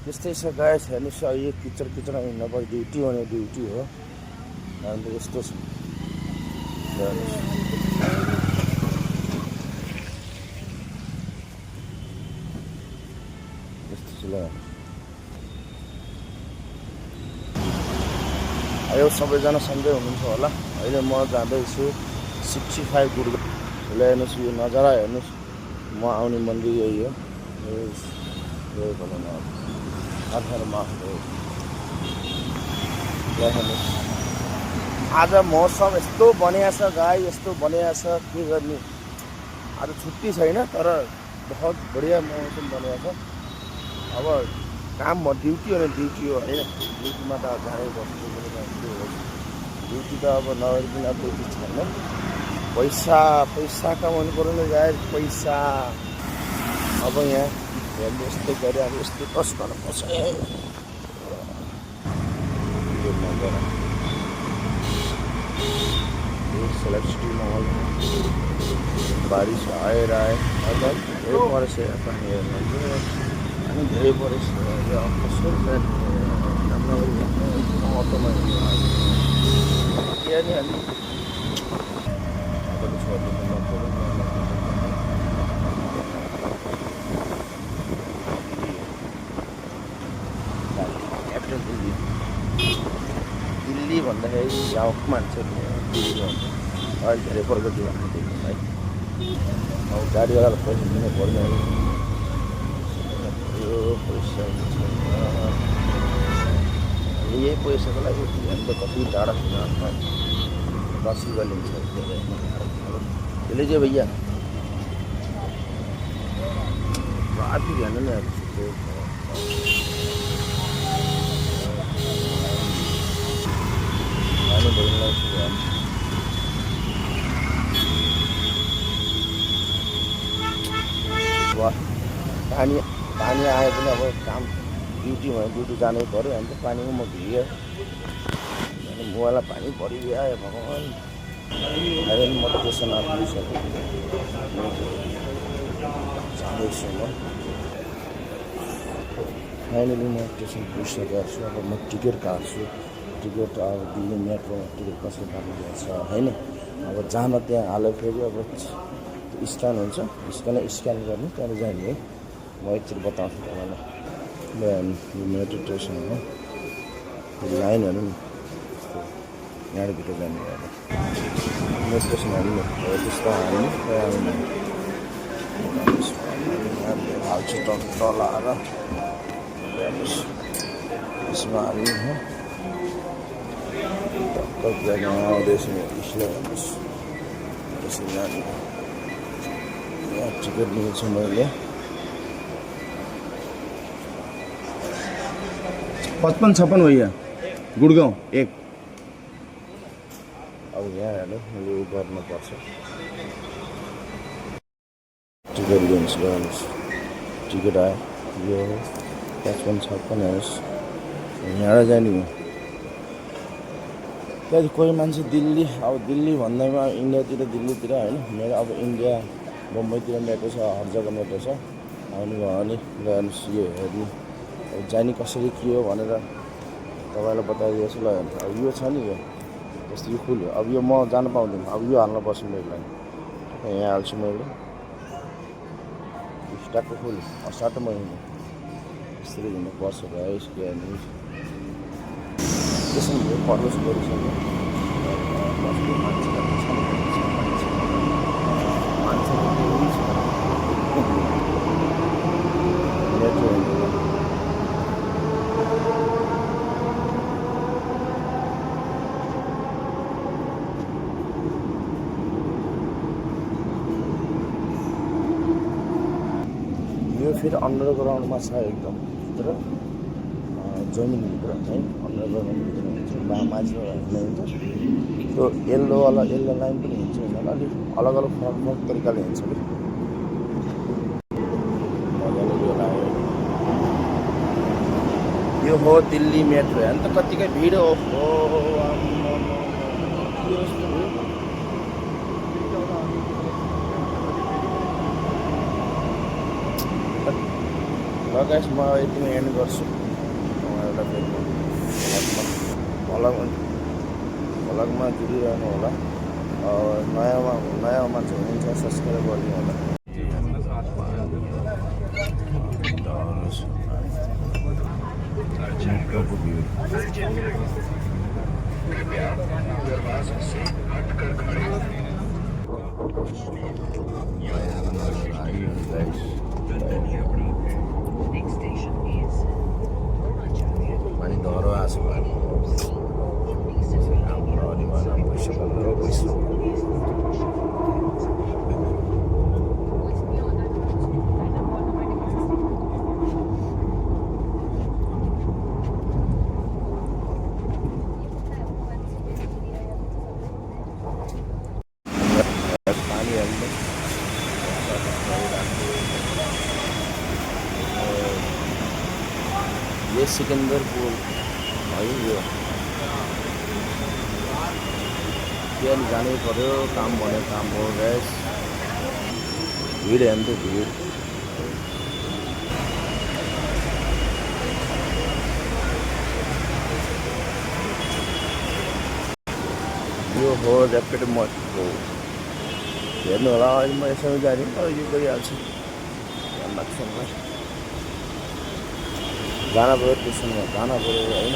त्यस्तै छ गाइस, हेर्नुहोस् यो किचड किचडमा हिँड्न पर्यो। ड्युटी भने ड्युटी हो, अन्त यस्तो छ। यस्तो छ ल। यो सबैजना सँगै हुनुहुन्छ होला। अहिले म जाँदैछु 65 गुरुङ। हेर्नुहोस् यो नजारा हेर्नुहोस्। म आउने मन्दिर यही हो। यही भनौँ न आधारमा हेर्नुहोस्। आज मौसम यस्तो बनिया छ गाई, यस्तो बनिया छ के गर्ने। आज छुट्टी छैन तर बहुत बढिया मौसम बनिया छ। अब काम ड्युटी हो भने ड्युटी हो होइन, ड्युटीमा त जानै पर्छ। ड्युटी त अब नगरिकन ड्युटी छैन। पैसा कमाउनु पऱ्यो नि गाई, पैसा। अब यहाँ हेर्नु यस्तै गरे अब यस्तै कस गर्नु पर्छ। सेलेक्सिटी मॉल बारिश आएर आए धेरै परेछ पानी हेर्नु अनि धेरै परेछ। कसो अटोमा के नि अनि क्यापिटल दिल्ली भन्दाखेरि गाउँको मान्छेहरू दिल्ली भन्छ। अहिले धेरै प्रगति भएको देख्नु है। अब गाडीवालालाई पैसा दिनु पर्ने यो पैसा यही पैसाको लागि अन्त कति टाढा बसीमा लिन्छ त्यसले चाहिँ भैया आफै ध्यान नै पानी आयो पनि अब काम ड्युटी भयो, ड्युटी जानै पऱ्यो। अन्त पानीमा म भिग्यो अनि मुवालाई पानी परिआयो भगवान्। अहिले म स्टेसन आइपुगिसकेँ, जाँदैछु म। फाइनली म स्टेसन पुगिसकेको छु। अब म टिकट काट्छु। टिकट अब दिल्ली मेट्रोमा टिकट कसरी काट्नु पर्छ होइन। अब जान त्यहाँ हाल्यो फेरि अब स्क्यान हुन्छ, स्क्यान गर्नु त्यहाँबाट जाने है। म एकचोटि बताउँछु तपाईँलाई। यो मेट्रो स्टेसन हो, लाइनहरू नि यहाँबाट भित्र जाने अब मेट्रो स्टेसनहरू त्यस्तो हाल्छु तल आएर यसमा हाल्ने हो। कतिजना आउँदैछ यसले हेर्नुहोस् त्यसरी जाने। यहाँ टिकट लिन्छु मैले 55-56 हो यहाँ गुडगाउँ 1। अब यहाँ हेर्नु यो गर्नुपर्छ। टिकट लिन्छु हेर्नुहोस्, टिकट आयो यो 55-56 हेर्नुहोस्। यहाँबाट जाने हो। त्यहाँदेखि कोही मान्छे दिल्ली, अब दिल्ली भन्दैमा इन्डियातिर दिल्लीतिर होइन। मेरो अब इन्डिया बम्बईतिर मेट्रो छ, हर जग्गा मेट्रो छ। आउनुभयो भने हेर्नुहोस् यो हेर्नु जाने कसरी के हो भनेर तपाईँलाई बताइदिएछु ल। अब यो छ नि यो जस्तो यो खुल्यो। अब यो म जानु पाउँदिनँ। अब यो हाल्नु पर्छ मेरो लागि। यहाँ हाल्छु मैले। स्टार्टको खुल्यो स्टार्टमा हिँड्नु यसरी हिँड्नुपर्छ गाइस। के हेर्नु त्यसरी भयो प्रवेश गरिसक्यो। यो फेरि अन्डरग्राउन्डमा छ एकदम भित्र, जमिनभित्र है। अन्डरग्राउन्डभित्र हुन्छ, मान्छे हिँड्ने हुन्छ। त्यो येल्लो लाइन पनि हिँड्छ होइन, अलिक अलग फरक तरिकाले हिँड्छ कि मजाले यो लाग्यो। यो हो दिल्ली मेट्रो। अन्त कतिकै भिड हो ल गाइस म यतिमै एन्ड गर्छु एउटा फेरि भ्लगमा जुडिरहनु होला नयाँ मान्छे हुनुहुन्छ सब्सक्राइब गरिदिनु होला pani doro asu ये सिकंदरपुर है यो त्यहाँ जानै पर्यो काम भन्ने काम हो गाइस भिड हेर्नु त भिड यो हो ऱ्यापिड मटको हेर्नु होला अहिले म यसरी गाडी अहिले गरिहाल्छु जान पऱ्यो त्यसमा जान पऱ्यो होइन